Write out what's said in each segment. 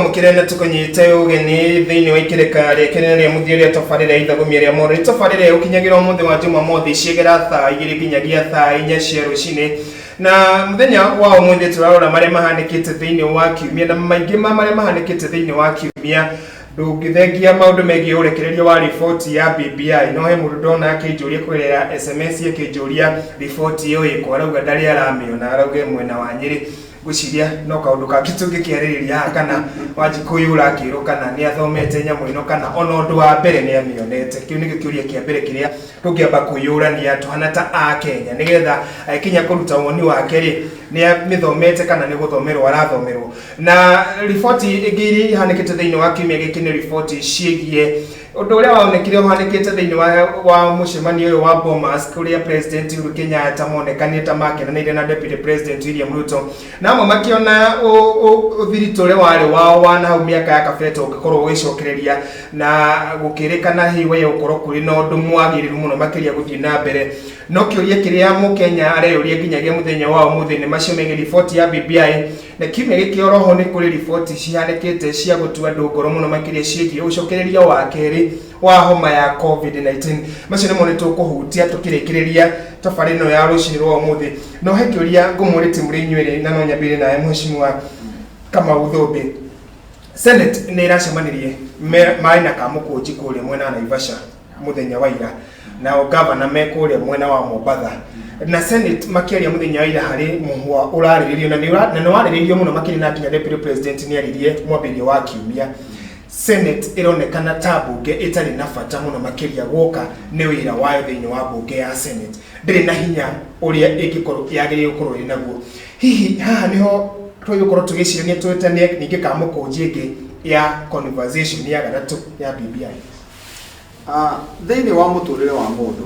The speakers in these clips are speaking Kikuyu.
Tũkwamũkĩre na tũkũnyite ũgeni thĩinĩ wa ikĩrĩka rĩa kerĩ na rĩa mũthia rĩa tabarĩra ya ithagumia rĩa mohoro. Nĩ tabarĩra ĩgũkinyagĩra ũmũthĩ wa Jumamothi ciegera thaa 2 nginyagia thaa 4 cia rũcinĩ. Na mũthenya wa ũmũthĩ tũrarora marĩa mahanĩkĩte thĩinĩ wa kiumia, na maingĩ ma marĩa mahanĩkĩte thĩinĩ wa kiumia ndũngĩthengia maũndũ megiĩ ũrekereria wa riboti ya BBI. No he mũndũ ndona akĩnjũria kũgerera SMS, akĩnjũria riboti ĩyo ĩkũ, arauga ndarĩ aramĩona, arauga mwena wa Nyĩrĩ. Ngwĩciria no kaũndũ kangĩ tũngĩkĩarĩrĩria haha, kana Wanjikũ ũyũ ũrakĩrwo kana nĩ athomete nyamũ ĩno, kana ona ũndũ wa mbere nĩ amĩonete. Kĩu nĩkĩo kĩũria kĩa mbere kĩrĩa tũngĩamba kwĩyũrania tũhana ta a Kenya, nĩgetha agĩkinya kũruta woni wake rĩ, nĩ amĩthomete kana nĩ gũthomerwo arathomerwo. Na riboti ĩngĩ iria ihanĩkĩte thĩinĩ wa kiumia gĩkĩ nĩ riboti ciĩgiĩ ũndũ ũrĩa waonekire ũhanĩkĩte thĩinĩ wa mũcemanio ũyũ wa Bomas, kũrĩa President Uhuru Kenyatta monekanire ta makenanĩire na Deputy President William Ruto, na amwe makĩona ũthiritũ ũrĩa warĩ wao wa nahau mĩaka ya kabere ta ũngĩkorwo ũgĩcokereria, na gũkĩrĩkana hihi we gũkorwo kũrĩ na ũndũ mwagĩrĩru mũno makĩria gũthiĩ na mbere. No kĩũria kĩrĩa mũkenya areyũria nginyagia mũthenya wa ũmũthĩ nĩ macio megiĩ riboti ya BBI. Na kiumia gĩkĩ oroho nĩ kũrĩ riboti cihanĩkĩte cia gũtua andũ ngoro mũno makĩria ciĩgiĩ ũcokereria wa kerĩ wa homa ya COVID-19. Macio nĩmo nĩ tũkũhutia tũkĩrĩkĩrĩria tabarĩra ĩno ya rũcinĩ rwa ũmũthĩ. No he kĩũria ngũmũrĩtie mũrĩ inyuerĩ, na no nyambĩrĩrie nawe Mheshimiwa Kamau Thũmbĩ. Senate nĩ ĩracemanirie marĩ na kamũkũnji kũrĩa mwena wa Naivasha mũthenya wa ira, nao gavana me kũrĩa mwena wa Mombatha, na Senate makĩaria mũthenya wa ira harĩ mũhwa ũrarĩrĩrio na nĩ warĩrĩirio mũno makĩria, na nginya Deputy President nĩ aririe mwambĩrĩrio wa kiumia. Senate ĩronekana ta mbunge ĩtarĩ na bata mũno makĩria guoka nĩ wĩra wayo thĩinĩ wa mbunge ya Senate ndĩrĩ na hinya ũrĩa ĩngĩkorwo yagĩrĩire gũkorwo ĩrĩ naguo. Hihi haha nĩho tũgũkorwo tũgĩcirania twĩtanie ningĩ kamũkũnji ĩngĩ ya conversation ya gatatũ ya BBI? Thĩinĩ wa mũtũrĩre wa mũndũ,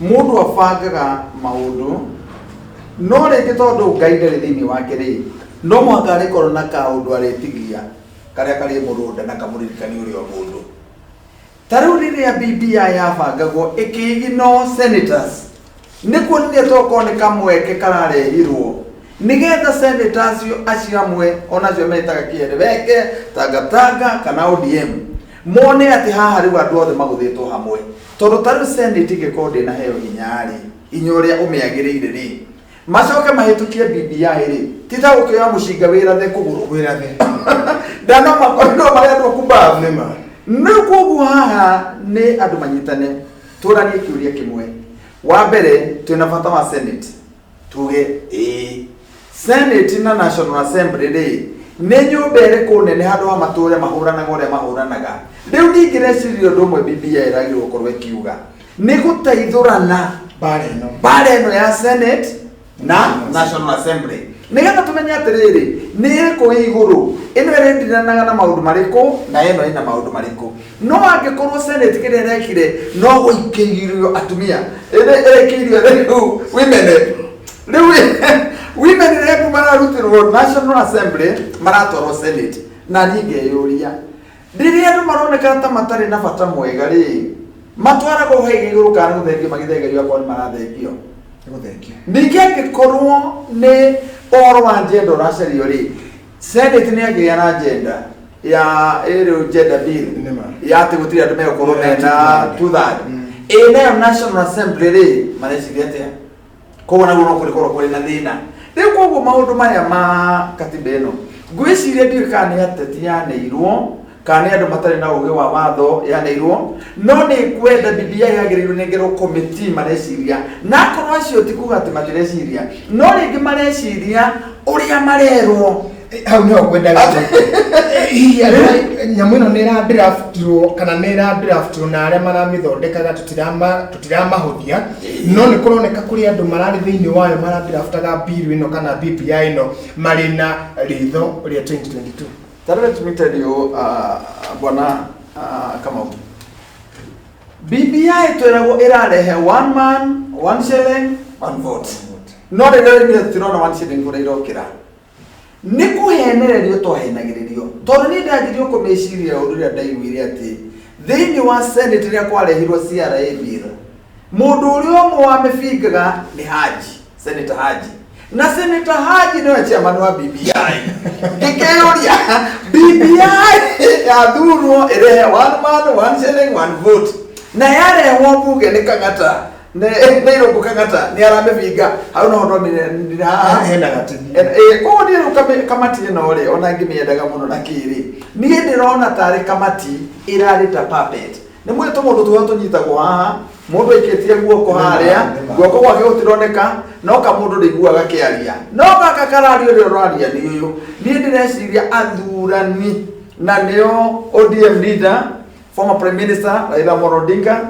mũndũ abangaga maũndũ, no rĩngĩ tondũ Ngai ndarĩ thĩinĩ wake rĩ, no mũhaka arĩkorwo na kaũndũ arĩtigia karĩa karĩmũrũnda na kamũririkania ũrĩa o mũndũ. Ta rĩu rĩrĩa BBI yabangagwo ĩkĩignore senators, nĩ kuonania tokorwo nĩ kamweke kararehirwo nĩgetha senators acio amwe onacio metaga kĩeleweke, tangatanga kana ODM, mone atĩ haha rĩu andũ othe magũthĩtwo hamwe. Tondũ ta rĩu Senate ĩngĩkorwo ndĩnaheo hinya rĩ, hinya ũrĩa ũmĩagĩrĩire rĩ, macoke mahĩtũkie BBI rĩ, ti ta gũkĩoya mũcinga wĩrathe kũgũrũ. Wĩrathe. Ndano makorirwo marĩ andũ kumbavu. Nĩma. Rĩu koguo haha nĩ andũ manyitane, tũranie kĩũria kĩmwe. Wa mbere, twĩna bata wa Senate, tuge ĩĩ. Senate na National Assembly rĩ, nĩ nyũmba ĩrĩkũ nene handũ ha matũre mahũranaga ũrĩa mahũranaga? Rĩu ningĩ reciria ũndũ ũmwe BBI ĩragĩrĩirwo gũkorwo ĩkiuga nĩ gũteithũrana mbara ĩno, mbara ĩno ya Senate na National Assembly, nĩgetha tũmenye atĩrĩrĩ, nĩ ĩrĩkũ ĩ igũrũ, ĩno ĩrĩndiranaga na maũndũ marĩkũ na ĩno ĩna maũndũ marĩkũ. No angĩkorwo Senate kĩrĩa ĩrekire no gũikĩirio atumia, ĩrekĩirio rĩu women rep, rĩu women rep mararutirwo National Assembly maratwarwo Senate. Na niĩ ngeyũria, rĩrĩa andũ maronekana ta matarĩ na bata mwega rĩ, matwaragwo hau igũrũ kana gũthengio magĩthengagio akorwo nĩ marathengio? Gũthengio. Ningĩ angĩkorwo nĩ ũhoro wa gender ũracario rĩ, Senate nĩ yagĩa na gender ya ĩrĩ gender bill Nĩma. ya atĩ gũtirĩ andũ megũkorwo Yeah, mena two two third. Ĩ nayo National Assembly rĩ, mareciria atĩa? Koguo naguo no kũrĩkorwo kũrĩ na thĩna. Rĩu koguo maũndũ maya ma katiba ĩno, ngwĩciria ndiũĩ kana nĩ ateti yaneirwo kana nĩ andũ matarĩ na ũgĩ wa watho yaneirwo, no nĩ kwenda BBI yagĩrĩirwo nengerwo committee mareciria, na akorwo acio ti kuga atĩ matireciria, no rĩngĩ mareciria ũrĩa marerwo. Hau niho ngwendaga hihi nyamũ ĩno nĩ ĩra draftirwo kana nĩ ĩra draftirwo na arĩa maramĩthondekaga tũtiramahũthia, no nĩ kũroneka kũrĩ andũ mararĩ thĩinĩ wayo maradraftaga bill ĩno kana BBI ĩno marĩ na ritho rĩa 2022. Ta let me tell you, bwana Kamau, BBI twĩragwo ĩrarehe one man, one shilling, one vote, no rĩrĩa rĩmwe tũtirona one shilling kũrĩa irokĩra. Nĩ kũhenererio twahenagĩrĩrio, tondũ niĩ ndanjirie kũmĩciria ũndũ ũrĩa ndaiguire atĩ thĩinĩ wa Senate rĩrĩa kwarehirwo CRA bill, mũndũ ũrĩa ũmwe wamĩbingaga nĩ Haji, Senator Haji. Na Senator Haji nĩwe chairman wa BBI. Ngĩkĩyũria, BBI yathurwo ĩrehe one man, one shilling, one vote, na yarehwo bunge nĩ Kang'ata, nĩ Irũngũ Kang'ata nĩ aramĩbinga hau, no ndonire haha hena gatini. Koguo niĩ rĩu kamati ĩno rĩ, ona ngĩmĩendaga mũno na kĩrĩ, niĩ ndĩrona tarĩ kamati ĩrarĩ ta puppet. Nĩ mwĩ tũmũndũ tũrĩa tũnyitagwo haha, mũndũ aikĩtie guoko harĩa, guoko gwake gũtironeka, no kamũndũ ndĩiguaga kĩaria, no gaka kararia, ũrĩa ũraria nĩ ũyũ. Niĩ ndĩreciria athurani na nĩo ODM leader, former prime minister Raila Amolo Odinga,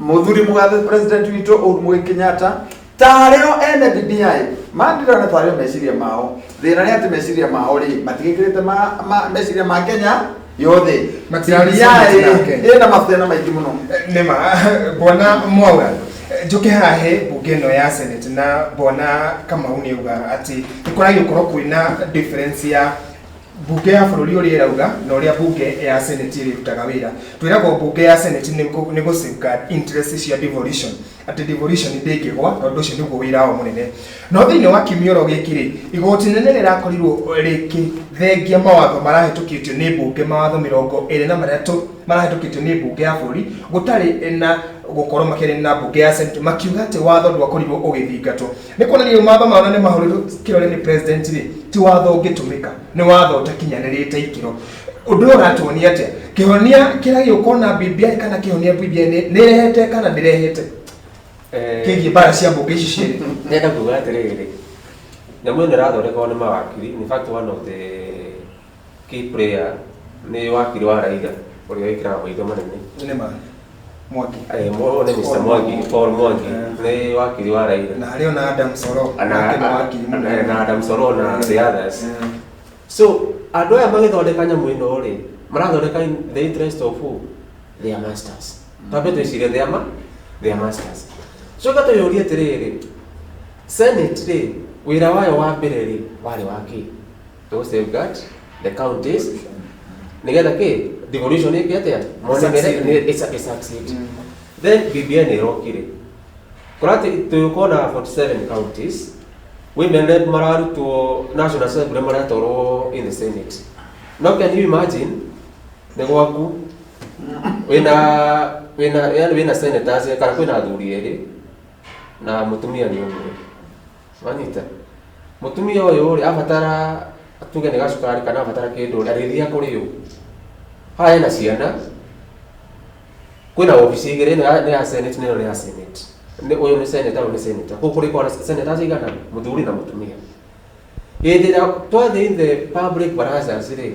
mũthuri mũgathe president witũ Uhuru Muigai Kenyatta, tarĩo ene BBI. Mandirona tarĩo meciria mao. Thĩna nĩ atĩ meciria mao rĩ, matigĩkĩrĩte meciria ma Kenya yothe. Matirarĩ BBI Senate na Kenya. Ĩna mathĩna maingĩ mũno. Nĩma bwana Mwaura, njuke haha he bunge ĩno ya Senate, na bwana Kamau nĩ auga atĩ nĩ kũragĩkorwo kwĩna difference ya bunge ya bũrũri ũrĩa ĩrauga na ũrĩa bunge ya Senate ĩrĩrutaga wĩra. Twĩragwo bunge ya Senate nĩ gũ safeguard interest cia devolution, atĩ devolution ndĩngĩgwa, tondũ ũcio nĩguo wĩra wao mũnene. No thĩinĩ wa kiumia oro gĩkĩ rĩ, igoti nene rĩrakorirwo rĩkĩthengia mawatho marahĩtũkĩtio nĩ mbunge, mawatho 23 marahĩtũkĩtio nĩ mbunge ya bũrũri gũtarĩ na gũkorwo makĩaria na mbunge ya Senate, makiuga atĩ watho ndwakorirwo ũgĩthingatwo. Nĩ kuonania rĩu mawatho mao na nĩ mahũrĩrwo kĩrore nĩ president rĩ, ti watho ũngĩtũmĩka, nĩ watho ũtakinyanĩrĩte ikĩro. Ũndũ ũyũ ũratuonia atĩa? Kĩhonia kĩrĩa gĩũkorwo na BBI, kana kĩhonia BBI nĩ ĩrehete kana ndĩrehete, kĩgiĩ mbara cia mbunge ici cierĩ? Ndĩrenda kuga atĩrĩrĩ, nyamũ ĩno ĩrathondekwo nĩ mawakiri. In fact, one of the key player nĩ wakiri wa Raila ũrĩa wĩkĩraga maitho manene. Nĩ ma Mwangi. Nĩ Mr. Mwangi, Paul Mwangi, nĩ wakiri wa Raila. Na harĩ ona Adam Soro. Na nake nĩ wakiri mũnene. Na Adam Soro na the others. So andũ aya magĩthondeka nyamũ ĩno rĩ, marathondeka in the interest of who? Their masters. Twambe twĩcirie their masters. Coka twĩyũrie atĩrĩrĩ, Senate rĩ, wĩra wayo wa mbere rĩ, warĩ wa kĩ? To safeguard the counties nĩgetha kĩ devolution ĩke atĩa? Mone Succeed. Nĩ succeed. Then BBI nĩ ĩrokire kũrati tũgĩkorwo na 47 counties, women rep mararutwo National Assembly maratwarwo in the Senate. No can you imagine nĩ gwaku wĩna yani wĩna senators kana kwĩna athuri erĩ na mũtumia nĩ ũmwe? Wanyita mũtumia ũyũ rĩ, abatara tuge nĩ gacukari kana abatara kĩndũ rĩ, arĩthiaga kũrĩ ũ? Haha hena ciana, kwĩna obici igĩrĩ, ĩno nĩ ya Senate na ĩno nĩ ya Senate. Nĩ ũyũ nĩ senator, ũyũ nĩ senator. Kũu kũrĩ kwa senators igana, mũthuri na mũtumia. Hĩndĩ ĩrĩa twathiĩ in the public barazas rĩ,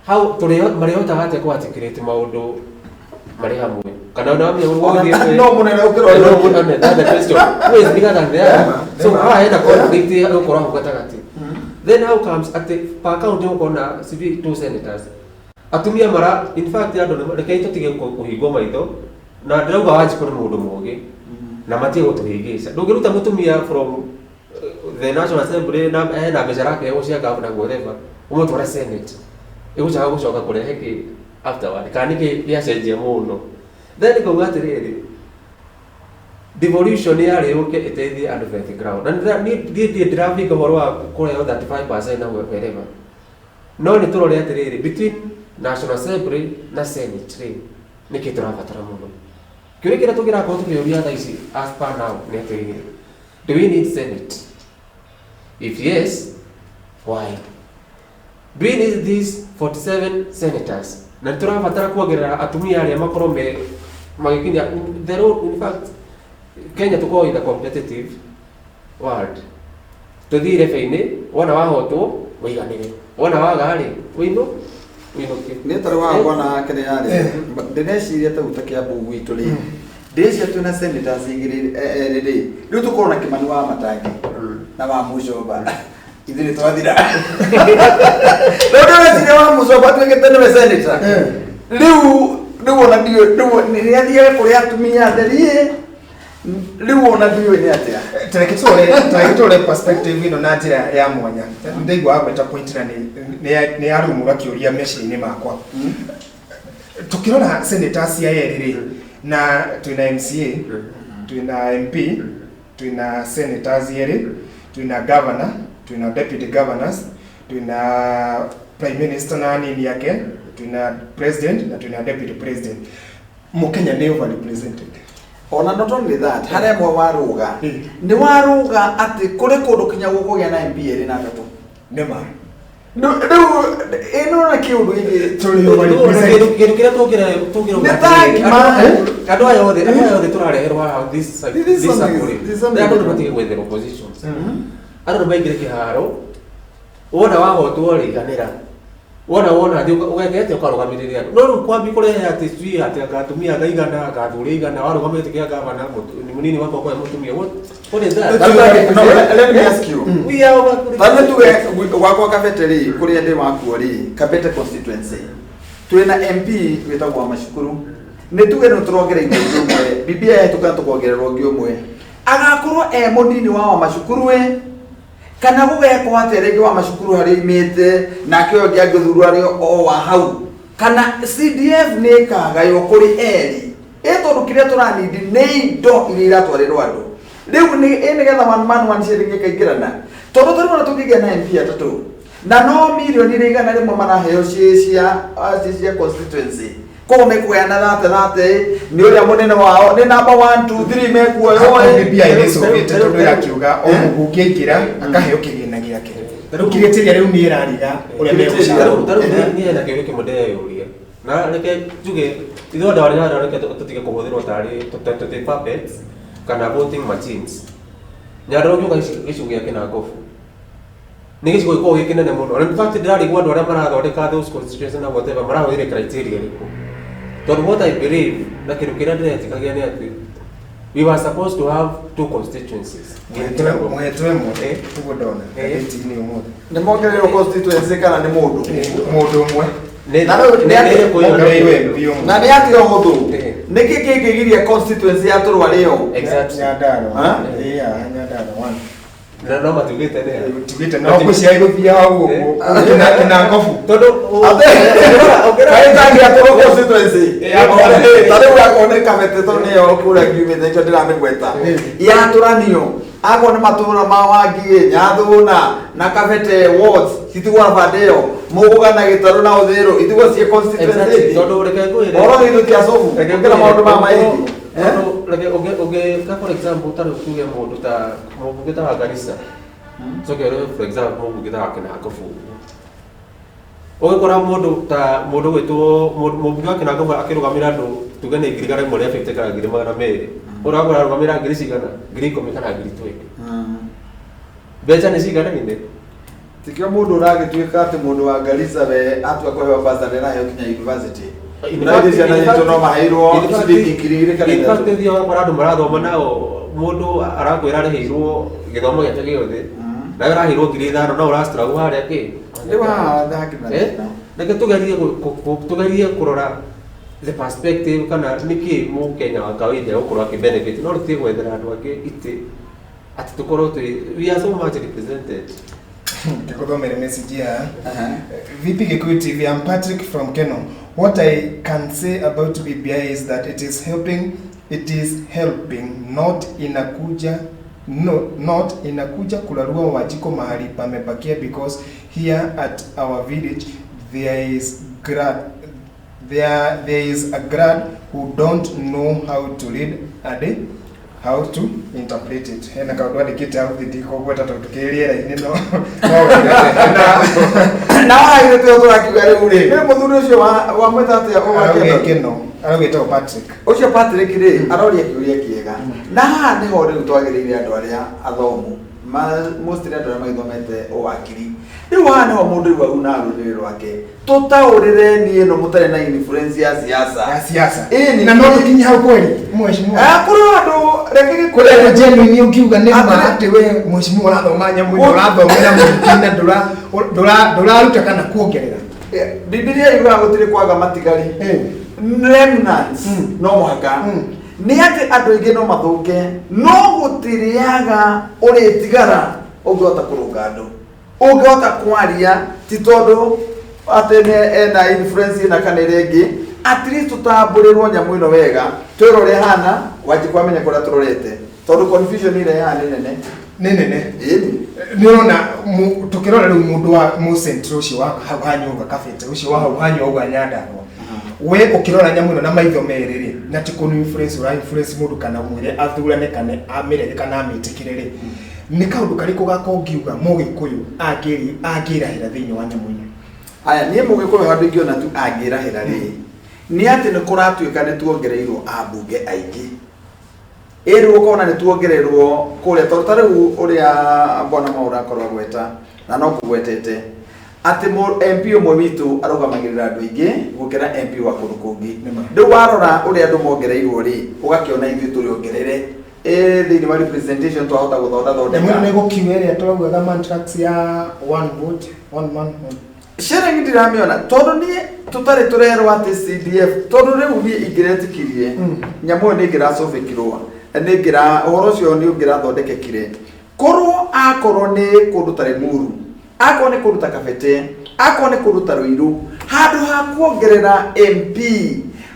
how tũrĩ marĩhotaga atĩa kũ articulate maũndũ marĩ hamwe, kana ona wamenya Ona- no mũnene gũkĩra ũrĩa ũngĩ. That's the question. Who is bigger than the other? So haha hena conflict ĩgũkorwo hau gatagatĩ. Then how comes atĩ per county gũkorwo na sijui two senators, atumia mara, in fact andũ rekei tũtige kũhingwo maitho, na ndĩrauga Wanjikũ nĩ mũndũ mũũgĩ na matige gũtũhĩngĩca. Ndũngĩruta mũtumia from the National Assembly na hena mbeca arakĩheo cia governor, whatever, ũmũtware Senate, ĩgũcoka gũcoka kũrehe kĩ afterward, kana nĩkĩ gĩacenjia mũno? Then ngauga atĩrĩrĩ, devolution yarĩ yũke ĩteithie andũ vet ground, na niĩ niĩ ndĩrabinga ũhoro wa kũreheo 35% na wherever, no nĩ tũrore atĩrĩrĩ, between National Assembly na Senate rĩ, nĩkĩ tũrabatara mũno? Kĩũria kĩrĩa tũngĩrakorwo tũkĩũria thaa ici as per now nĩ atĩrĩrĩ, do we need Senate? If yes, why do we need these 47 senators? Na nĩ tũrabatara kuongerera atumia arĩa makorwo me magĩkinya the road. In fact, Kenya tũkorwo in a competitive world, tũthiĩ irebe-inĩ, wona wahotwo wĩiganĩre, wona waga rĩ, wĩinũ wĩinũke. Nĩ tarĩ wa kuona kĩrĩa rĩ, ndĩreciria ta guta Kĩambu gwitũ rĩ, ndĩreciria twĩna senators igĩrĩ, erĩ rĩ, rĩu tũkorwo na Kĩmani wa Matangi na wa Mũcomba, ithuĩ nĩ twathira. Rĩu ndĩreciria wa Mũcomba atuĩkĩte nĩwe senator rĩu ona ndiũĩ rĩu nĩ athiaga kũrĩ atumia atheri rĩu, ona ndiũĩ nĩ atĩa. Tareke tũrore perspective ĩno na njĩra ya mwanya. Ndaigua wagweta point na nĩ yarumũra kĩũria meciria-inĩ makwa. Tukĩrora senators cia erĩ rĩ, na twĩna MCA, twĩna MP, twĩna senators erĩ, Twina governor, twina deputy governors, twina prime minister na anini yake, twina president na twina deputy president. Mukenya nĩ overrepresented. Ona not only that, harĩa mwe waruga, nĩ waruga atĩ kũrĩ kũndũ kinya gũkũgĩa na MP erĩ na atatũ. Nĩma. Rĩu ĩno na kĩũndũ gĩkĩ. Tũrĩ overrepresented. Kĩndũ kĩrĩa tũngĩra Nĩ ta ngima. Andũ aya othe tũrareherwo haha, this This is this this is something andũ nĩ different. matige gwetherwo positions, andũ nĩ maingĩre kĩharo. Wona wahotwo rĩ, iganĩra. Wona thiĩ ũgeke atĩa, ũkarũgamĩrĩre andũ. No rĩu kwambi kũrehe atĩ sijui atĩ anga atumia anga igana, anga athuri igana, warũgamĩrĩte kĩa gavana, nĩ mũnini wakwa kwa mũtumia. What is that? No, let me ask you. We are over. Ta nĩ tuge gwakwa Kabete rĩ, kũrĩa ndĩ wakuo rĩ, Kabete constituency, twĩna MP wĩtagwo wa Macukuru. Nĩ tuge nĩ tũrongereire ũngĩ ũmwe, BBI yahĩtũka, tũkongererwo ũngĩ ũmwe, agakorwo e mũnini wa Macukuru we, kana gũgekwo atĩa rĩngĩ wa Macukuru harĩa imĩte nake ũyũ ũngĩ angĩthurwo arĩ o wa hau, kana CDF nĩ ĩkagaywo kũrĩ erĩ? Ĩ tondũ kĩrĩa tũranindi nĩ indo iria iratwarĩrwo andũ rĩu nĩ ĩ nĩgetha one man one shilling ĩkaingĩrana, tondũ tũrĩ ona tũngĩgĩa na MP atatũ na no mirioni iria 100 maraheo ciĩ cia constituency, koguo mekũgayana 30 30, nĩ ũrĩa mũnene wao nĩ number 1 2 3 mekuoywo. BBI nĩ ĩcũgĩte tondũ ĩrakiuga o mũmbunge aingĩra akaheo kĩgĩna gĩake. Rĩu kĩrĩtĩria rĩu nĩ ĩrariga ũrĩa megũcagũra. Tarĩu niĩ hena kĩũria kĩmwe ndĩreyũria, na reke njuge ithuĩ andũ arĩa arĩa, reke tũtige kũhũthĩrwo tarĩ tũtĩ puppets kana voting machines. Nyandarua, ũngĩũka gĩcigo gĩa Kĩnangobu, nĩ gĩcigo gĩkoragwo gĩ kĩnene mũno. In fact, ndĩrarigwo andũ arĩa marathondeka those constituency na whatever marahũthĩra criteria ĩrĩkũ, tondũ what I believe na kĩndũ kĩrĩa ndĩretĩkagia nĩ atĩ we were supposed to have two constituencies. Mũhetwo ĩmwe. Ũguo ndona ngathĩti-inĩ ũmũthĩ. Nĩ mongererwo constituency kana nĩ mũndũ? Mũndũ ũmwe. Na rĩu nĩ atĩ- Mongereirwo MP ũmwe. Na nĩ atĩ ũhũthũ. Nĩkĩ kĩngĩgiria constituency ya tũrwa rĩo? Exactly. Nyandarua. Ha? Ĩĩ, Nyandarua one. Na no matugĩte nĩ Tugĩte no ngwĩciria gũthiaga gũkũ Kĩnangobu. Tondũ Kaĩ tangĩatũrwo constituency ta rĩu akorwo nĩ Kabete, tondũ nĩyo kũrĩa ngiumĩte nĩkĩo ndĩramĩgweta, yatũranio akorwo nĩ matũra ma Wangigĩ, Nyathũna na Kabete wards citigwo na bande ĩyo, Mũgũga na Gĩtarũ na Ũthĩrũ itigwo ciĩ constituency Exactly. ĩngĩ. Tondũ reke ngwĩre. Ũhoro witũ ti acobu Reke gũkĩra ngwĩre, maũndũ ma maingĩ. Tondũ reke ũngĩka, for example, ta rĩu tuge mũndũ ta mũmbunge ta wa Garissa, coke rĩu, for example, mũmbunge ta wa Kĩnangobu, ũgĩkora mũndũ ta mũndũ gwĩtwo mũmbunge wa Kĩnangobu akĩrũgamĩra andũ tuge nĩ 150,000 kana 200,000, ũrakora arũgamĩra ngiri cigana, 10,000 kana 20,000. Mbeca nĩ ciganaine. Tikio mũndũ ũragĩtuĩka atĩ mũndũ wa Garissa we atua kũheo bursary araheo kinya university. In Na fact- ithuĩ ciana in citũ fact- no maheirwo in fact- ciringi 2,000 kana in fact, 3. ũthiaga ũgakora andũ marathoma nao, mũndũ arakwĩra arĩhĩirwo gĩthomo gĩake gĩothe, nawe ũraheirwo 5,000 no ũrastruggle harĩa kĩ. Rĩu haha hakĩrĩ na Eh? thĩna. Reke tũgerie kũrora the perspective kana nĩkĩ mũkenya wa kawaida egũkorwo akĩ benefit, no tũtige gwethera andũ angĩ itĩ atĩ tũkorwo twĩ, we are so much represented. Ngĩgũthomere message ya VP Gikuyu TV. I'm Patrick from Keno. What I can say about BBI is that it is helping, it is helping, not inakuja, no, not inakuja kurarua Wanjiku mahali pamebakia, because here at our village there is a grad who don't know how to read and how to interpret it. Hena kaũndũ andĩkĩte hau thĩ, ndikũgweta tondũ tũkĩrĩ rĩera-inĩ, no wega. Na wagire tũrĩa tũrakiuga rĩu rĩ, nĩ mũthuri ũcio wamwĩta atĩa o wa Araugĩte Keno? Keno, araugĩte Patrick. Ũcio Patrick rĩ, aroria kĩũria kĩega, na haha nĩho rĩu twagĩrĩire andũ arĩa athomu, mostly andũ arĩa magĩthomete ũwakiri. Rĩu haha nĩho mũndũ rĩu auna rũrĩrĩ rwake, tũtaũrĩre niĩ ĩno mũtarĩ na influence ya siasa. Ya siasa. Ĩni. Na no tũkinye hau kweli, mheshimiwa? Ah, kũrĩ andũ reke Kũrĩ andũ genuine ũngiuga nĩ ma Atĩrĩ- atĩ we mheshimiwa ũrathoma nyamũ ĩno ũrathomera mũingĩ na ndũraruta kana kuongerera. Bibilia yugaga gũtirĩ kwaga matigari, remnants. No mũhaka nĩ atĩ andũ aingĩ no mathũke, no gũtirĩaga ũrĩtigara ũngĩhota kũrũnga andũ, ũngĩhota kwaria, ti tondũ atĩ nĩ ena influence ĩna kana ĩrĩa ĩngĩ. At least tũtambũrĩrwo nyamũ ĩno wega, twĩrwo ũrĩa hana Wanjikũ amenye kũrĩa tũrorete, tondũ confusion ĩrĩa ĩhana nĩ nene. Nĩ nene. Ĩni. Nĩ ũrona tũkĩrora rĩu mũndũ wa mũcentro ũcio wa hau ha nyũmba kabete ũcio wa hau ha nyũmba Nyandarũa, we ũkĩrora nyamũ ĩno na maitho merĩ rĩ, na ti kũ influence ũra influence mũndũ kana ũmwĩre athurane kana amĩrege kana amĩtĩkĩre rĩ, nĩ kaũndũ karĩkũ gakongiuga mũgĩkũyũ angĩrahĩra thĩinĩ wa nyamũ ĩno? Aya, niĩ mũgĩkũyũ handũ ingĩona tu angĩrahĩra rĩ, nĩ atĩ nĩ kũratuĩka nĩ tuongereirwo ambunge aingĩ. Ĩ rĩu ũkona nĩ tuongererwo kũrĩa, tondũ ta rĩu ũrĩa Bwana Mwaura akorwo agweta na no kũgwetete atĩ MP ũmwe witũ arũgamagĩrĩra andũ aingĩ gũkĩra MP wa kũndũ kũngĩ. Rĩu warora ũrĩa andũ mongereirwo rĩ, ũgakĩona ithuĩ tũrĩ ongerere ĩ thĩinĩ wa representation twahota gũthonda Nyamũ ĩno thondeka nĩ gũkiuga ĩrĩa tũraugaga mantrax ya one vote one man one. Sharing ndiramĩona tondũ niĩ tũtarĩ tũrerwo atĩ CDF, tondũ rĩu niĩ ingĩretikirie nyamũ ĩyo nĩ ĩngĩracũbĩkirwo, nĩ ĩngĩra ũhoro ũcio nĩ ũngĩrathondekekire korwo akorwo nĩ kũndũ ta Limuru, akorwo nĩ kũndũ ta Kabete, akorwo nĩ kũndũ ta Ruiru, handũ ha kuongerera MP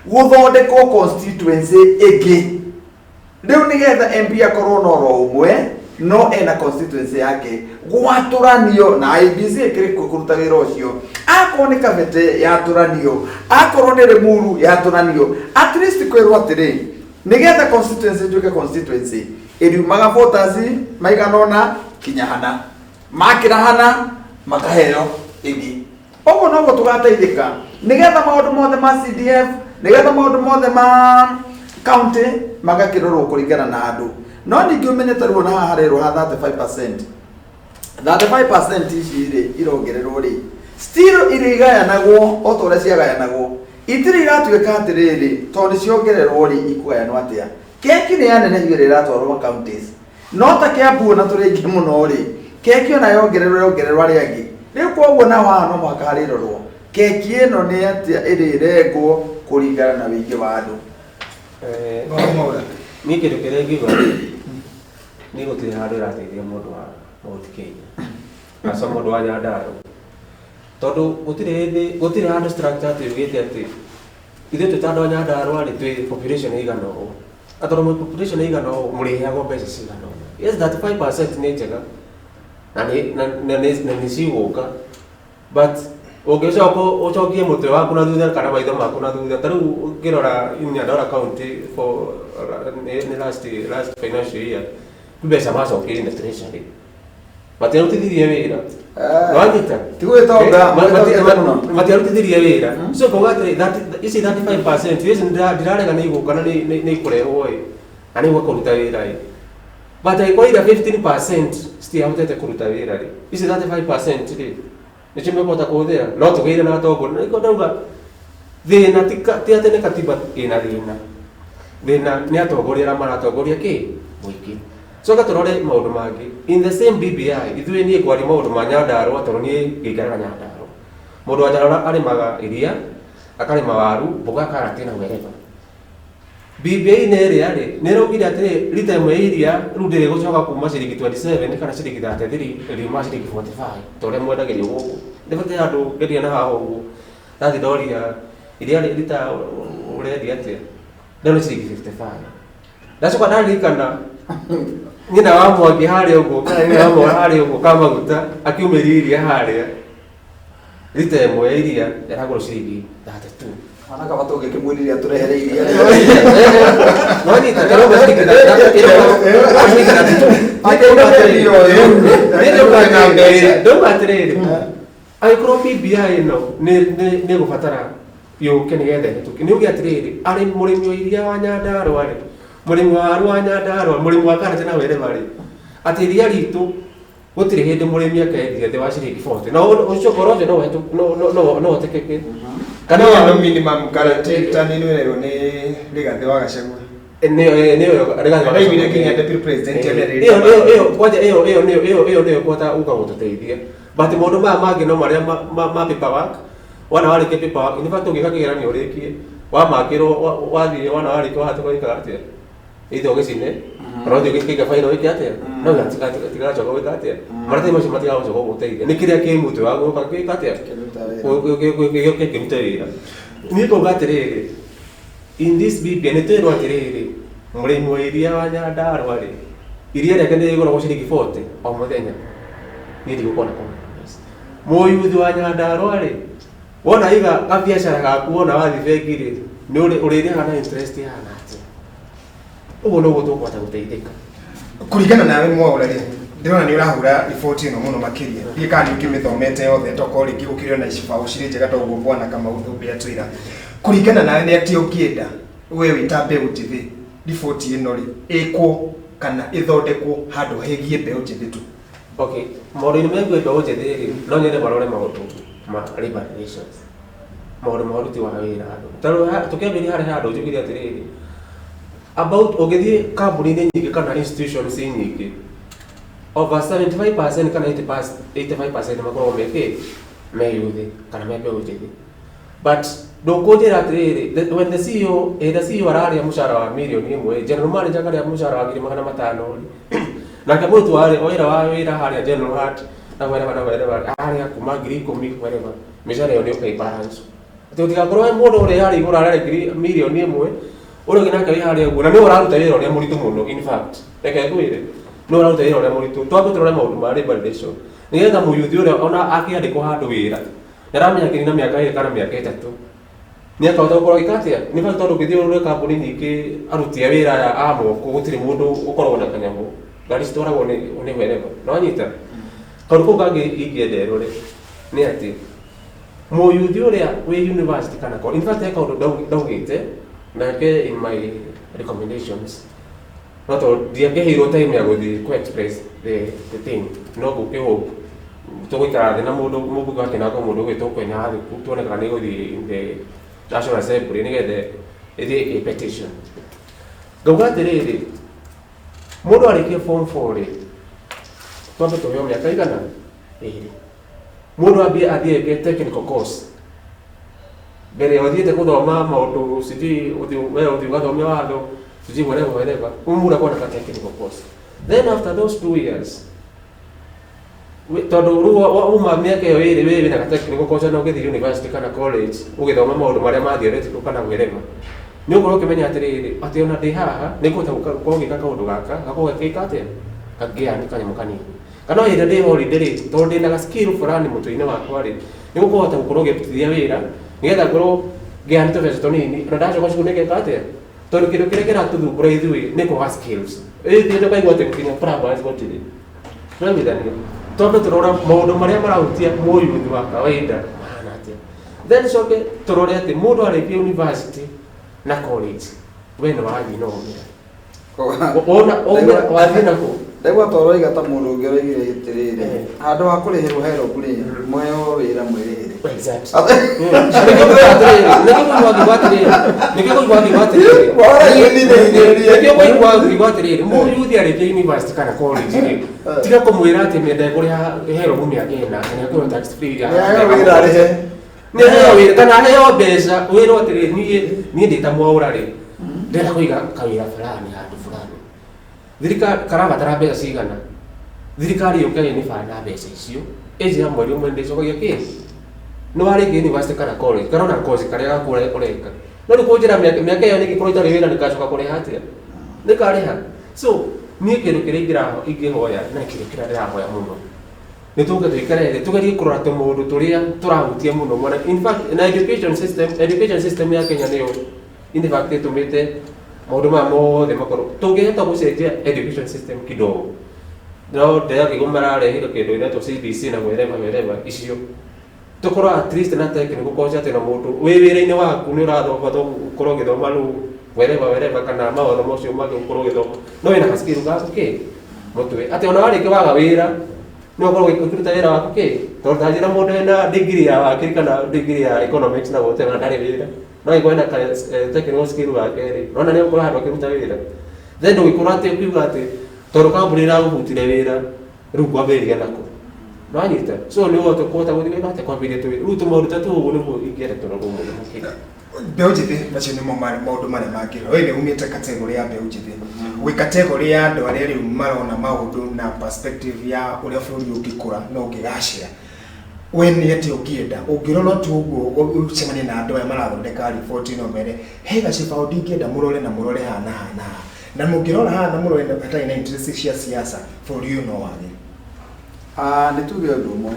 gũthondekwo constituency ĩngĩ. Rĩu nĩgetha MP akorwo no ro ũmwe no ena constituency yake gwatũranio na IEBC ĩkĩrĩ kuo kũruta wĩra ũcio, akorwo nĩ Kabete yatũranio, akorwo nĩ Limuru yatũranio, at least kwĩrwo atĩrĩ, nĩgetha constituency ĩtuĩke constituency ĩriumaga voters maigana ũna kinya hana, makĩra hana makaheo ĩngĩ. Ũguo noguo tũgateithĩka nĩgetha maũndũ mothe ma CDF, nĩgetha maũndũ mothe ma county magakĩrorwo kũringana na andũ. No ningĩ ũmenye ta rĩu ona haha harerwo ha 35%, 35% ici rĩ irongererwo rĩ, still irĩgayanagwo o ta ũrĩa ciagayanagwo, itirĩ iratuĩka atĩrĩrĩ tondũ nĩ ciongererwo rĩ ikugayanwo atĩa. Keki nĩ yanenehio ĩrĩa ĩratwarwo counties, no ta Kiambu ona tũrĩ aingĩ mũno rĩ, keki ona yongererwo yongererwo arĩa angĩ. Rĩu koguo naho haha no mũhaka harĩrorwo keki ĩno nĩ atĩa ĩrĩrengwo kũringana na wĩingĩ wa andũ. Bwana Mwaura. Niĩ kĩndũ kĩrĩa ingiuga nĩ gũtirĩ handũ ĩrateithia mũndũ wa Mount Kenya, aca mũndũ wa Nyandarua, tondũ gũtirĩ hĩndĩ, gũtirĩ handũ structure atĩ yugĩte atĩ ithuĩ twĩ ta andũ a Nyandarua rĩ, twĩ population ĩigana ũũ, na tondũ mwĩ population ĩigana ũũ mũrĩheagwo mbeca cigana ũũ. Yes, 35% nĩ njega na nĩ cigũka, but ũngĩcoka ũcokie mũtwe waku na thutha kana maitho maku na thutha, ta rĩu ũngĩrora Nyandarua County for nĩ last financial year, mbeca macokirie na treasury matiarutithirie wĩra. Wanyita? Ti gwĩtonga, mwĩtongete mũno. Matiarutithirie wĩra. So kuga atĩrĩ, ici 35% ici ndirarega nĩ igũka na nĩ ikũrehwo ĩ na nĩ igũka kũruta wĩra ĩ, but angĩkorwo ira 15% citiahotete kũruta wĩra rĩ, ici 35% rĩ nĩcio mekũhota kũhũthĩra? No tũgĩire na atongoria na nĩkĩo ndauga thĩna ti atĩ nĩ katiba ĩna thĩna, thĩna nĩ atongoria arĩa maratongoria kĩ mũingĩ. Coka tũrore maũndũ mangĩ in the same BBI. Ithuĩ niĩ kwaria maũndũ ma Nyandarũa, tondũ niĩ ngĩikaraga Nyandarũa, mũndũ wa Nyandarũa arĩmaga iria, akarĩma waru, mboga, karati na wherever. BBI nĩ ĩrĩa rĩ nĩ ĩraugire atĩrĩ, rita ĩmwe ya iria rĩu ndĩrĩ gũcoka kuma ciringi 27 kana ciringi 33, ĩriuma ciringi 45 ta ũrĩa mwendagĩrio gũkũ. Nĩ bataire handũ ngeria na haha ũguo ndathi ndoria iria rita ũrendia atĩa, ndona ciringi 55. Ndacoka ndaririkana nyina wa Mwangi harĩa ũguo kana nyina wa Mwaura harĩa ũguo kamaguta akiumĩria iria harĩa, rita ĩmwe ya iria ĩragũrwo ciringi 32. Ona kaba tũngĩkĩmwĩrire atũrehere iria. Nwanyita ĩrauga ciringi 32. Ndauga atĩrĩrĩ, angĩkorwo BBI ĩno nĩ ĩgũbatara yũke nĩgetha ĩhĩtũke, nĩ uge atĩrĩrĩ, arĩ mũrĩmi wa iria wa Nyandarũa rĩ, mũrĩmi wa waru wa Nyandarũa, mũrĩmi wa karati na wereva rĩ, atĩ iria ritũ gũtirĩ hĩndĩ mũrĩmi akendia thĩ wa ciringi 40, na ũcio ũhoro ũcio no ũhotekeke kana no minimum guarantee ta nĩ nĩwerwo nĩ Rigathĩ wa Gachagua. Nĩyo Rigathĩ wa Ndaiguire nginya Gachagua. Deputy President ĩyo ĩyo ĩyo kwanja ĩyo nĩyo kũhota gũka gũtũteithia, but maũndũ maya mangĩ no marĩa ma paperwork. Wana warĩkia paperwork, in fact ũngĩka kĩgeranio ũrĩkie wamakĩrwo, wathiĩ wana warĩkia wahatũka, wĩkaga atĩa? Either ũgĩcine kana ũthiĩ ũgĩkĩiga fairo wĩke atĩa, no tigacoka gwĩka atĩa, maratathi macio matigacoka gũgũteithia. Nĩ kĩrĩa kĩ mũtwe waku gũka gĩka atĩa, gĩũke kĩrute wĩra. Niĩ ngauga atĩrĩrĩ, in this BBI nĩ twĩrwo atĩrĩrĩ, mũrĩmi wa iria wa Nyandarũa rĩ, iria rĩake nĩ rĩgũragwo ciringi 40 o mũthenya. Niĩ ndigũkorwo na compromise. Mũyuthi wa Nyandarũa rĩ, wona iga gabiacara gaku wona wathiĩ bengi rĩ, nĩ ũrĩrĩhaga na interest ĩhana atĩa? Ũguo noguo tũkũhota gũteithĩka. Kũringana nawe Mwaũra rĩ, ndĩrona nĩ ũrahũra riboti ĩno mũno makĩria. Ndiũĩ kana nĩ ũkĩmĩthomete yothe tokorwo rĩngĩ gũkĩrĩ ona icibaũ cirĩ njega ta ũguo bwana Kamau Thũmbĩ atwĩra. Kũringana nawe nĩ atĩa ũngĩenda we wĩ ta mbeũ njĩthĩ riboti ĩno rĩ ĩkwo kana ĩthondekwo handũ hegiĩ mbeũ njĩthĩ tu? Okay, maũndũ-inĩ megiĩ mbeũ njĩthĩ rĩ, no nyende marore maũndũ ma labor relations, maũndũ ma ũruti wa wĩra andũ. Tondũ tũkĩambĩrĩria harĩa handũ njugire atĩrĩrĩ, about ũngĩthiĩ kambuni-inĩ nyingĩ kana institutions nyingĩ, over 75% kana 85% makoragwo me kĩ? Me youth kana me mbeũ njĩthĩ. But ndũkũnjĩra atĩrĩrĩ, when the CEO, the CEO ararĩa mũcara wa mirioni 1, general manager akarĩa mũcara wa 500,000 rĩ, nake mũruti wa wĩra wa wĩra harĩa general hat na wherever na wherever arĩa kuma 10,000 wherever, mĩcara ĩyo nĩ ũka balance. Atĩ gũtigakorwo he mũndũ ũrĩa harĩa igũrũ ararĩa 1 mirioni, ũrĩa ũngĩ nake wĩ harĩa ũguo, na nĩwe ũraruta wĩra ũrĩa mũritũ mũno. In fact, reke ngwĩre, nĩwe ũraruta wĩra ũrĩa mũritũ. Twambe tũrore maũndũ ma labor relation nĩgetha mũyuthi ũrĩa ona akĩandĩkwo handũ wĩra nĩaramenya kĩrĩ na mĩaka 2 kana mĩaka 3 nĩ akahota gũkorwo agĩka atĩa. Nĩ fact, tondũ ũngĩthiĩ ũrore kambuni nyingĩ, aruti a wĩra aya a moko, gũtirĩ mũndũ ũkoragwo na kanyamũ, ngari citwaragwo nĩ wherever. Nĩ wanyita kaũndũ kau kangĩ ingĩenda ĩrore nĩ atĩ mũyuthi ũrĩa wĩ university kana in fact he kaũndũ ndaugĩte nake in my recommendations, no tondũ ndiangĩheirwo time ya gũthiĩ kũ express the thing, no ngũkĩhope tũgũikara thĩ na mũndũ mũmbunge wa Kĩnango, mũndũ ũgwĩtwo Kwenya Wathuku, tuone kana nĩ ĩgũthiĩ in the National Assembly nĩgetha ĩthiĩ ĩ petition. Ngauga atĩrĩrĩ, mũndũ arĩkia form 4 rĩ, twambe tũheo mĩaka igana ĩrĩ, mũndũ ambie athiĩ eke technical course mbere ya ũthiĩte gũthoma maũndũ, sijui ũthiĩ we ũthiĩ ũgathome watho, sijui whatever whatever. Mũndũ akorwo na ka technical course, then after those 2 years, tondũ rĩu uma mĩaka ĩyo ĩrĩ wĩ wĩna ka technical course na ũgĩthiĩ university kana college ũgĩthoma maũndũ marĩa ma theoretical kana wherever, nĩ ũkorwo ũkĩmenya atĩrĩrĩ, atĩ ona ndĩ haha nĩ ngũhota gũkorwo ngĩka kaũndũ gaka gakorwo gagĩka atĩa, kangĩani kanyamũ kanini, kana o hĩndĩ ndĩ holiday rĩ, tondũ ndĩna ga skill fulani mũtwe-inĩ wakwa rĩ, nĩ gũkũhota gũkorwo ngĩrutithia wĩra nĩgetha ngorwo ngĩani tũbeca tũnini ona ndacoka cukuru nĩngeka atĩa. Tondũ kĩndũ kĩrĩa kĩratũthumbũra ithuĩ nĩ kwaga skills. Ĩĩ, ũkaigua atĩ nginya primary gũtirĩ tũraiguithania, tondũ tũrora maũndũ marĩa marahutia mũyuthi wa kawaida mahana atĩa. Then coke tũrore atĩ mũndũ arĩkia university na college, we nĩ wathiĩ na ũmĩra wona ũmĩra wathiĩ nakũ? Ndaigua ta ũroiga ta mũndũ ũngĩ ũroigire atĩrĩrĩ, handũ ha kũrĩhĩrwo HELB rĩ, mũheo wĩra mwĩrĩhĩre. Exactly. Nĩkĩo kũigua ngiuga atĩrĩrĩ, Wara ithithĩrĩrie. nĩkĩo kũigua ngiuga atĩrĩrĩ, mũyuthi arĩkia university kana college rĩ, tiga kũmwĩra atĩ mĩenda kũrĩha HELB mĩaka 4 na nĩekũrĩha tax free. Nĩaheo wĩra arĩhe. Nĩaheo wĩra kana aheo mbeca, wĩrwo atĩrĩrĩ, niĩ ndĩ ta Mwaũra rĩ, ndĩrenda kũiga kawĩra fulani handũ fulani, thirikari karabatara mbeca cigana, thirikari yũke ĩnibana mbeca icio, ĩnjĩra mweri ũmwe ndĩcokagia kĩ nĩ warĩkia university kana college kana ona kozi karĩa gaku ũreka. No rĩu kũnjĩra mĩaka ĩyo nĩngĩkorwo itarĩ wĩra, nĩkacoka kũrĩha atĩa, nĩkarĩha? So niĩ kĩndũ kĩrĩa ingĩhoya na kĩndũ kĩrĩa ndĩrahoya mũno nĩ tũke tũikare thĩ tũgerie kũrora tũmaũndũ tũrĩa tũrahutia mũno mwana. In fact, na education system ya Kenya nĩyo in fact ĩtũmĩte maũndũ maya mothe makorwo. Tũngĩhota gũcenjia education system kidogo, no ndĩrakĩigua mararehire kĩndũ ĩretwo CBC na wherever wherever icio, tũkorwo at least na technical course, atĩ na mũndũ wĩ wĩra-inĩ waku nĩ ũrathoma, ũkorwo ũgĩthoma rĩu wherever wherever kana mawatho macio mangĩ ũkorwo ũgĩthoma, no wĩna gaskill gaku kĩ mũtwe, atĩ ona warĩkia waga wĩra no ũkorwo ũkĩruta wĩra waku kĩ. Tondũ ta njĩra mũndũ ena degree ya wakiri kana degree ya economics na whatever na ndarĩ wĩra, no angĩkorwo ena ka technical skill gake rĩ, ona nĩ ũkorwo handũ akĩruta wĩra. Then ndũgĩkorwo atĩ ũkiuga atĩ tondũ kambuni ĩragũbutire wĩra, rĩu kwambĩrĩria nako nĩwanyita. So nĩ ũhote kũhota gũthiĩ gwĩka atĩa, kwambĩrĩria tũwĩra rĩu tũmaũndũ ta tũu, ũguo nĩguo ingĩenda tũrorwo mũno makĩria. Mbeũ njĩthĩ, macio nĩmo marĩ maũndũ marĩa mangĩrora. We nĩ umĩte category ya mbeũ njĩthĩ, wĩ category ya andũ arĩa rĩu marona maũndũ na perspective ya ũrĩa bũrũri ũngĩkũra na ũngĩgacĩra. We nĩ atĩa ũngĩenda ũngĩrora tu ũguo ũcemanie na andũ aya marathondeka riboti ĩno, mere he gacibao ndingĩenda mũrore na mũrore haha na haha na haha, na mũngĩrora haha na mũrore hatarĩ na interest cia siasa, bũrũri ũyũ no wagĩre? Ah, nĩ tuge ũndũ ũmwe.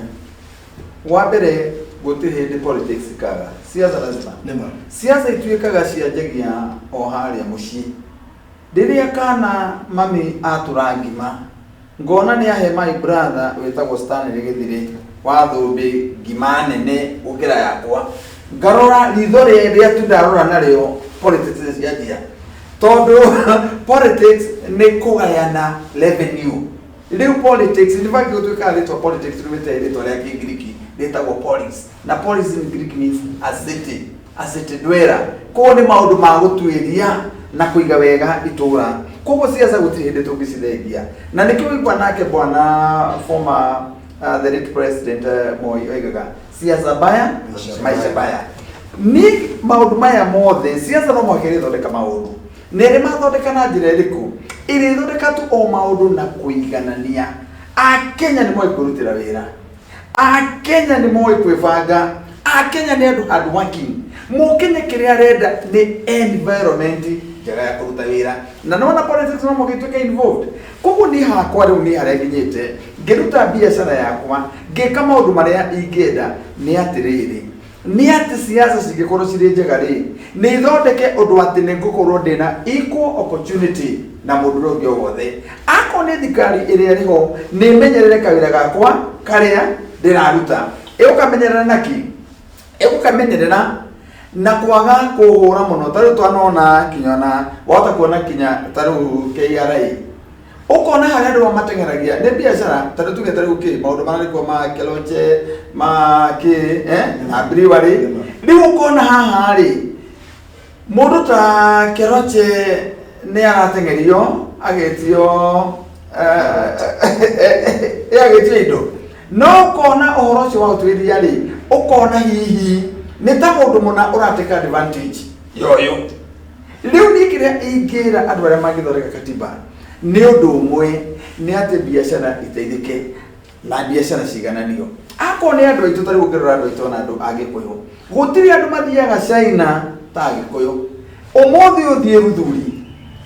Wa mbere gũtirĩ hĩndĩ politics ikaga. Siasa lazima. Nĩma. Siasa ituĩkaga cianjagia o harĩa mũciĩ. Rĩrĩa kana mami atũra ngima, ngona nĩ ahe my brother wĩtagwo Stanley Gĩthirĩ wa thũmbĩ ngima nene gũkĩra yakwa, ngarora ritho rĩrĩa tu ndarora narĩo politics nĩ cianjia. Tondũ politics nĩ kũgayana revenue. Rĩu politics, in fact gũtuĩkaga rĩtwa politics rĩumĩte rĩtwa rĩa Kĩngiriki rĩtagwo polis, na polis in Greek means a city, a city dweller. Koguo nĩ maũndũ ma gũtuĩria na kũiga wega itũra. Koguo siasa gũtirĩ hĩndĩ tũngĩcithengia, na nĩkĩo ũigua nake bwana former the late president Moi oigaga siasa mbaya maisha mbaya. Ni maũndũ maya mothe siasa no mũhaka ĩrĩthondeka maũndũ, na ĩrĩ mathondeka na njĩra ĩrĩkũ? Ĩrĩthondeka tu o maũndũ na kũiganania. Akenya nĩ moĩ kwĩrutĩra wĩra, Akenya nĩ moĩ kwĩbanga, Akenya nĩ andũ hard working. Mũkenya kĩrĩa arenda nĩ environment njega ya kũruta wĩra, na nona politics no mũhaka ituĩke involved. Koguo niĩ hakwa rĩu niĩ harĩa nginyĩte ngĩruta biacara yakwa ngĩka maũndũ marĩa ingĩenda nĩ atĩrĩrĩ, nĩ atĩ siasa cingĩkorwo cirĩ njega rĩ, nĩ ithondeke ũndũ atĩ nĩ ngũkorwo ndĩna equal opportunity na mũndũ ũrĩa ũngĩ o wothe. Akorwo nĩ thirikari ĩrĩa ĩrĩ ho, nĩ ĩmenyerere kawĩra gakwa karĩa ndĩraruta. Ĩgũkamenyerera na kĩ? Ĩgũkamenyerera na kwaga kũhũra mũno. Ta rĩu twanona kinya ona wahota kuona kinya ta rĩu KRA, ũkona harĩa andũ mateng'eragia nĩ biacara. Ta rĩu tuge ta rĩu kĩ maũndũ mararĩ kuo ma Keroche ma kĩ na brewery. Rĩu ũkona haha rĩ, mũndũ ta Keroche nĩ arateng'erio agetio agĩtio indo, no ũkona ũhoro ũcio wa ũtuĩria rĩ, ũkona hihi nĩ ta mũndũ mũna ũrateka advantage yoyo. Rĩu niĩ kĩrĩa ingĩra andũ arĩa mangĩthondeka katiba nĩ ũndũ ũmwe, nĩ atĩ biacara iteithĩke na biacara cigananio. Akorwo nĩ andũ aitũ, ta rĩu ũngĩrora andũ aitũ na andũ a Gĩkũyũ, gũtirĩ andũ mathiaga China ta Agĩkũyũ. Ũmũthĩ ũthiĩ Ruthuri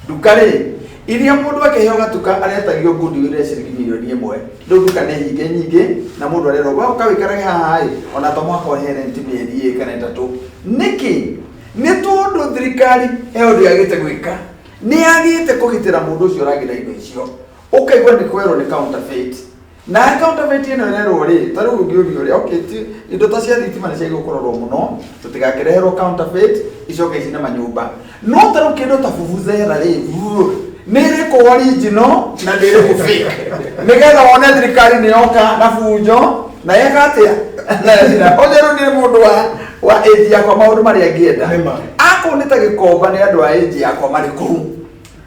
nduka rĩ, iria mũndũ akĩheo gatuka aretagio goodwill ya ciringi 1 mirioni. Rĩu nduka nĩ hinge nyingĩ na mũndũ arerwo we ũka wĩikarage haha ĩ, ona to mũhaka ũrĩhe rent mĩeri ĩĩ kana 3. Nĩkĩ? Nĩ tondũ thirikari he ũndũ yagĩte gwĩka, nĩ yagĩte kũgitĩra mũndũ ũcio ũragĩra indo icio. Ũkaigua nĩ kwerwo nĩ counterfeit, na counterfeit ĩno ĩrerwo rĩ, ta rĩu ũngĩũrio ũrĩa okay, ti indo ta cia thitima nĩ ciagĩrĩirwo kũrorwo mũno tũtigakĩreherwo counterfeit icoke icine manyũmba. No ta rĩu kĩndũ ta vuvuzela rĩ, nĩ ĩrĩkũ original na ndĩ ĩrĩkũ fake, nĩgetha wone thirikari nĩ yoka na bunjo na yeka atĩa na yacina. Ũcio rĩu nĩ mũndũ wa age yakwa maũndũ marĩa angĩenda. Nĩma. Akorwo nĩ ta Gĩkomba, nĩ andũ a age yakwa marĩ kũu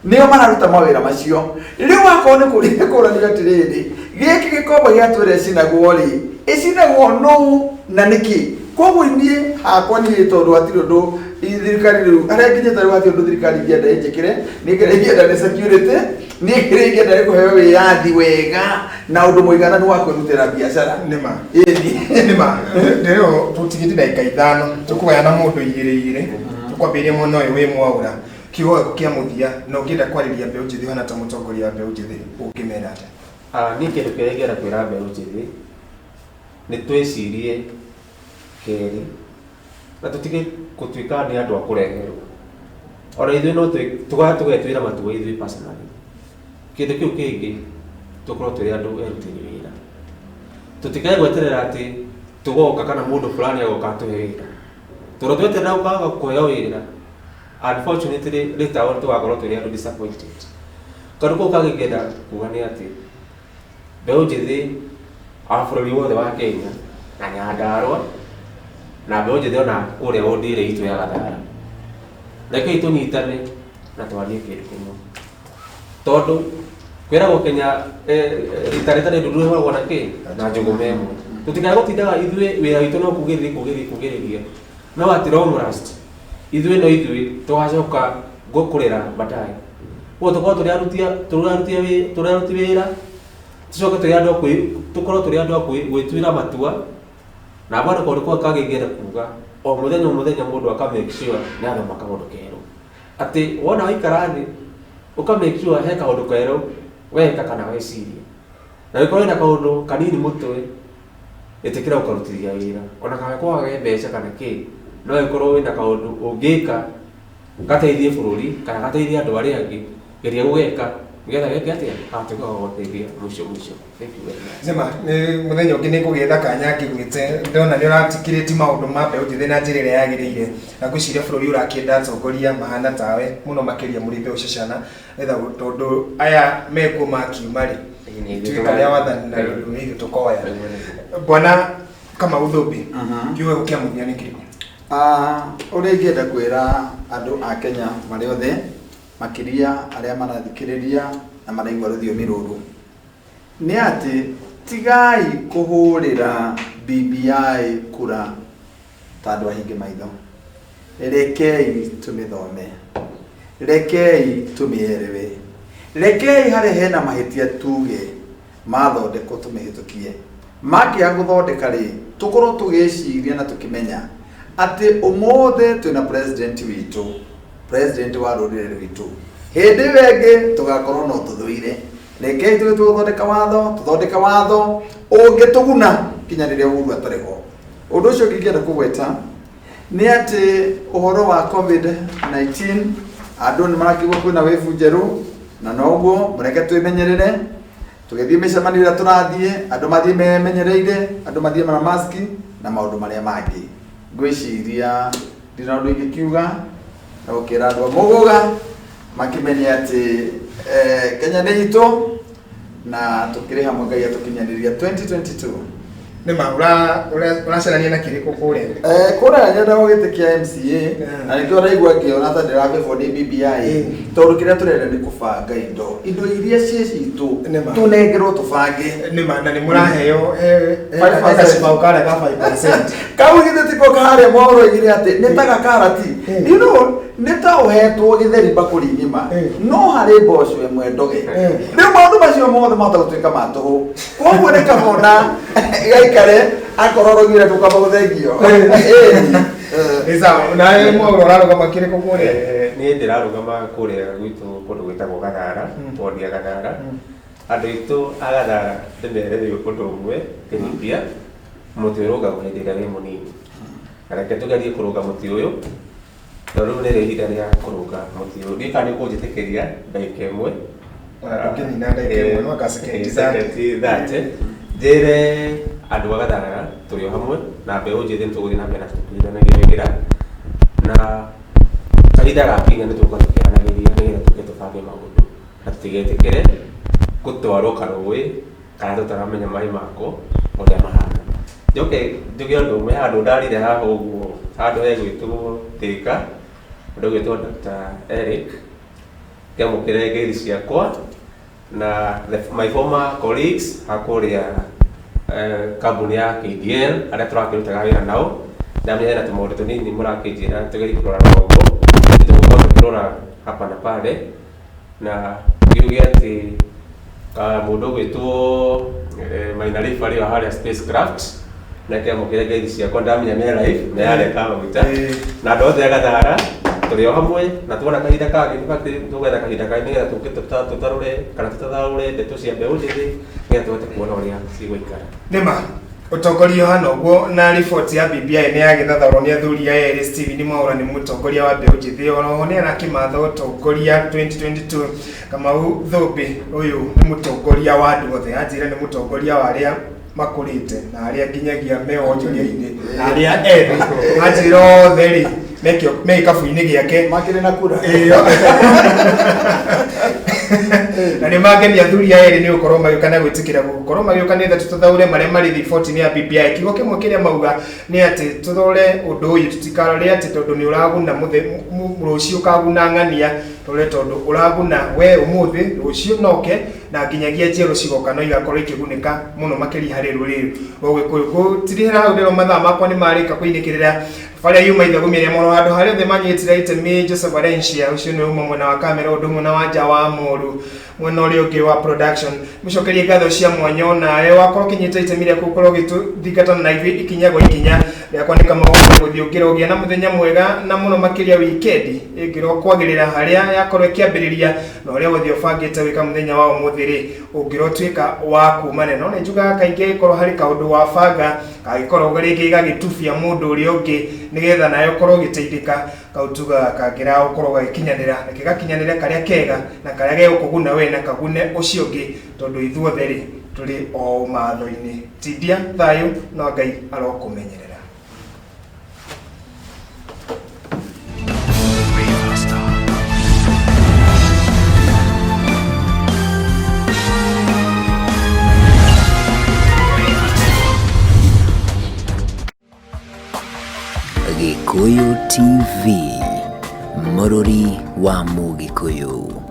nĩo mararuta mawĩra macio. Rĩu akorwo nĩ kũria kũranio atĩrĩrĩ, gĩkĩ gĩkomba gĩatwĩra ĩcinagwo rĩ, ĩcinagwo nũũ na nĩkĩ? Koguo niĩ hakwa niĩ tondũ hatirĩ ũndũ thirikari rĩu harĩa nginyĩte rĩu, hatirĩ ũndũ thirikari ingĩenda ĩnjĩkĩre. Niĩ kĩrĩa ingĩenda nĩ security, niĩ kĩrĩa ingĩenda nĩ kũheo wĩyathi wega na ũndũ mũigananu wa kwĩrutĩra biacara. Nĩma. Ĩni. Nĩma. Rĩu tũtigĩte ndagĩka 5, tũkũgayana mũndũ igĩrĩ igĩrĩ. Tũkwambĩrĩria mwena ũyũ wĩ Mwaũra, kiugo gĩaku kĩa mũthia, na ũngĩenda kwarĩria mbeũ njĩthĩ ũhana ta mũtongoria wa mbeũ njĩthĩ, ũngĩmera atĩa? Ah, niĩ kĩndũ kĩrĩa ingĩenda kwĩra mbeũ njĩthĩ nĩ twĩcirie kerĩ na tũtige gũtuĩka nĩ andũ a kũreherwo. Ona ithuĩ no tũgetuĩra matua ithuĩ personally. Kĩndũ kĩu kĩngĩ, tũkorwo tũrĩ andũ erutĩri wĩra, tũtikae gweterera atĩ tũgoka kana mũndũ fulani agoka atũhe wĩra, tondũ tweterera gũkaga kũheo wĩra, unfortunately later on tũgakorwo tũrĩ andũ disappointed. Kaũndũ kau kangĩ ingĩenda kuga nĩ atĩ mbeũ njĩthĩ a bũrũri wothe wa Kenya na Nyandarũa na mbeũ njĩthĩ ona kũrĩa ũndũire itũ ya Gathara, rekei tũnyitane na twarie kĩndũ kĩmwe, tondũ kwĩragwo Kenya rita rĩtarĩ ndundu rĩhũragwo na kĩ na njũgũma ĩmwe. Tũtikae gũtindaga ithuĩ wĩra witũ no kugĩrĩria kugĩrĩria kugĩrĩria, no at long last ithuĩ no ithuĩ tũgacoka kũrĩra baadaye. Koguo tũkorwo tũrĩ aruti tũrĩ aruti wĩra, tũcoke tũrĩ andũ a tũkorwo tũrĩ andũ a gwĩtuĩra matua. Na bado kaũndũ kau kangĩ ingĩenda kuga, o mũthenya o mũthenya mũndũ aka make sure nĩ athoma kaũndũ kerũ, atĩ wona waikara thĩ ũka make sure he kaũndũ kerũ weka kana weciria. Na gĩkorwo na kaũndũ kanini mũtwe, ĩtĩkĩra gũkarutithia wĩra, ona kana kwage mbeca kana kĩ, no ĩkorwo wĩna kaũndũ ũngĩka gateithie bũrũri kana gateithie andũ arĩa angĩ, geria gũgeka nĩgetha geke atĩa, gagatuĩka ga gũgũteithia mũico mũico. Thank you very much. Nĩma, nĩ mũthenya ũngĩ nĩ ngũgĩetha kanya ngĩgwĩte ndona nĩ ũratikĩrĩti maũndũ ma mbeũ njĩthĩ na njĩra ĩrĩa yagĩrĩire, na ngwĩciria bũrũri ũrakĩenda atongoria mahana tawe mũno makĩria mũrĩ mbeũ cia ciana, nĩgetha tondũ aya mekuo makiuma rĩ, ituĩka rĩa wathani na rĩu nĩ ithuĩ tũkoya. Bwana Kamau Thumbi, kiugo gĩaku kĩa mũthia nĩ kĩrĩkũ? Ũrĩa ingĩenda kwĩra andũ a Kenya marĩ othe, makĩria arĩa marathikĩrĩria na maraigua rũthiomi rũrũ, nĩ atĩ tigai kũhũrĩra BBI kura ta andũ ahinge maitho. Rekei tũmĩthome, rekei tũmĩerewe, rekei harĩa hena mahĩtia tuge mathondekwo tũmĩhĩtũkie. Makĩaga gũthondeka rĩ, tũkorwo tũgĩciria na tũkĩmenya atĩ ũmũthĩ twĩna president witũ, president wa rũrĩrĩ rwitũ, hĩndĩ ĩyo ĩngĩ tũgakorwo no tũthũire. Rekei tũgĩ tũgũthondeka watho, tũthondeke watho ũngĩtũguna nginya rĩrĩa Uhuru atarĩ ho. Ũndũ ũcio ũngĩ ingĩenda kũgweta nĩ atĩ ũhoro wa COVID-19, andũ nĩ marakĩigua kwĩna wave njerũ, na noguo mũreke twĩmenyerere. Tũgĩthiĩ mĩcemanio ĩrĩa tũrathiĩ, andũ mathiĩ memenyereire, andũ mathiĩ na maski na maũndũ marĩa mangĩ. Ngwĩciria ndina ũndũ ingĩkiuga, na gũkĩra andũ a Mũgũga makĩmenye atĩ Kenya nĩ itũ na tũkĩrĩ hamwe Ngai atũkinyanĩria 2022. Nĩma, ũracarania na kĩrĩkũ kũrĩa? Kũrĩa nyenda gĩtĩ kĩa MCA, na nĩkĩo ndaigua ngĩona ta ndĩrabĩbwo nĩ BBI, tondũ kĩrĩa tũrenda nĩ kũbanga indo, indo iria ciĩ citũ tũnengerwo tũbange. Nĩma, na nĩ mũraheo 5%. gacibao karĩa ka 5%. Kau githĩ tiko karĩa Mwaũra oigire atĩ nĩ ta gakarati. You know, nĩ ta ũhetwo gĩtheri mbakũri ng'ima, no harĩ mboco ĩmwe ndoge. Rĩu maũndũ macio mothe mahota gũtuĩka ma tũhũ. Koguo nĩ kabona gaikare akorwo ũroigire ndũkamba gũthengio. Nĩ sawa, nawe Mwaũra ũrarũgama kĩrĩkũ kũrĩa? Niĩ ndĩrarũgama kũrĩa gwitũ kũndũ gwĩtagwo Gathara, wodi ya Gathara. Andũ aitũ a Gathara ndĩmere rĩu ũndũ ũmwe kĩnyihia, mũtĩ ũrũngagwo hĩndĩ ĩrĩa wĩ mũnini. Na reke tũgerie kũrũnga mũtĩ ũyũ, tondũ rĩu nĩrĩo ihinda rĩa kũrũnga mũtĩ ũyũ. Ndiũĩ kana nĩ ũkũnjĩtĩkĩria ndagĩka ĩmwe. Ona ndũngĩnina ndagĩka ĩmwe, no anga second 30. Second 30. Njĩre andũ a Gathara tũrĩ o hamwe na mbeũ njĩthĩ nĩ tũgũthiĩ na mbere na tũkĩrutithanagia wĩra, na kahinda gakinya nĩ tũgũkorwo tũkĩaranagĩria nĩgetha tũke tũbange maũndũ na tũtigetĩkĩre gũtwarwo karũĩ kana tũtaramenya maĩ mako ũrĩa mahana. Njoke njuge ũndũ ũmwe, handũ ndarire haha ũguo, handũ hegwĩtwo Thika, mũndũ ũgwĩtwo Dr. Eric, ngĩamũkĩre ngeithi ciakwa na my former colleagues hakũrĩa kambuni ya KDL arĩa tũrakĩrutaga wĩra nao. Ndamenya hena tũmaũndũ tũnini mũrakĩnjĩra tũgerie kũrora rũgongo, nĩtũgũkorwo tũkĩrora hapa na pale, na ngiuge atĩ mũndũ ũgwĩtwo Maina Riba wa harĩa Spacecraft nake amũkĩre ngeithi ciakwa, ndamenya me live na yarĩa kamaguta, na andũ othe a Gathara tũrĩ o hamwe, na tuona kahinda kangĩ, in fact tũgetha kahinda kangĩ nĩgetha tũke tũtarũre kana tũtathaũre ndeto cia mbeũ njĩthĩ nĩgetha tũhote kuona ũrĩa cigũikara. Nĩma, ũtongoria ũhana ũguo, na riboti ya BBI nĩ yagĩthathaũrwo nĩ athuri aya erĩ. Steven Mwaũra nĩ mũtongoria wa mbeũ njĩthĩ, oroho nĩ arakĩmatha ũtongoria 2022. Kamau Thumbi ũyũ nĩ mũtongoria wa andũ othe, anjĩra nĩ mũtongoria wa arĩa makũrĩte na arĩa nginyagia me wonjoria-inĩ na arĩa ethĩ, anjĩra othe rĩ me gĩkabu-inĩ gĩake makĩrĩ na kura. Na nĩ mangenia athuri aya erĩ nĩ gũkorwo magĩũka na gwĩtĩkĩra gũkorwo magĩũka nĩgetha tũtathaũre marĩa marĩ riboti-inĩ ya BBI. Kiugo kĩmwe kĩrĩa mauga nĩ atĩ tũthore ũndũ ũyũ, tũtikarore atĩ tondũ nĩ ũraguna rũciũ ũkaguna ng'ania, tũrore tondũ ũraguna we ũmũthĩ, rũciũ noke, na nginyagia njerũ cigoka no igakorwo ikĩgunĩka mũno makĩria harĩ rũrĩrĩ rwa Ũgĩkũyũ. Gũtirĩra hau ndĩro mathaa makwa nĩ marĩka kũinĩkĩrĩra barĩa yuma ithagumia rĩa mohoro handũ harĩa othe manyitire itemi. Joseph Valencia ũcio nĩ uma mwena wa kamera, ũndũ ũmwe na wanja wa Moru mwena ũrĩa ũngĩ wa production. Mũcokerie ngatho cia mwanya onawe wakorwo ũkĩnyita itemi rĩaku ũkorwo ũgĩtũthingatana na ithuĩ ikinya gwa ikinya. Rĩakwa nĩ Kamau gũthiĩ ũkĩrogĩa na mũthenya mwega na mũno makĩria wikendi ĩngĩrwo kwagĩrĩra harĩa yakorwo ĩkĩambĩrĩria na ũrĩa wothe ũbangĩte gwĩka mũthenya wa ũmũthĩ rĩ, ũngĩrotuĩka wa kumana. No nĩ njugaga kaingĩ angĩkorwo harĩ kaũndũ wabanga kangĩkorwo rĩngĩ gagĩtubia mũndũ ũrĩa ũngĩ nĩgetha nawe ũkorwo ũgĩteithĩka, kau tugaga kangĩra gũkorwo gagĩkinyanĩra, reke gakinyanĩre karĩa kega na karĩa gegũkũguna we na kagune ũcio ũngĩ, tondũ ithuothe rĩ tũrĩ o ũmatho-inĩ. Tindia thayũ no Ngai arokũmenyerera. Gĩkũyũ TV, mũrũri wa Mũgĩkũyũ.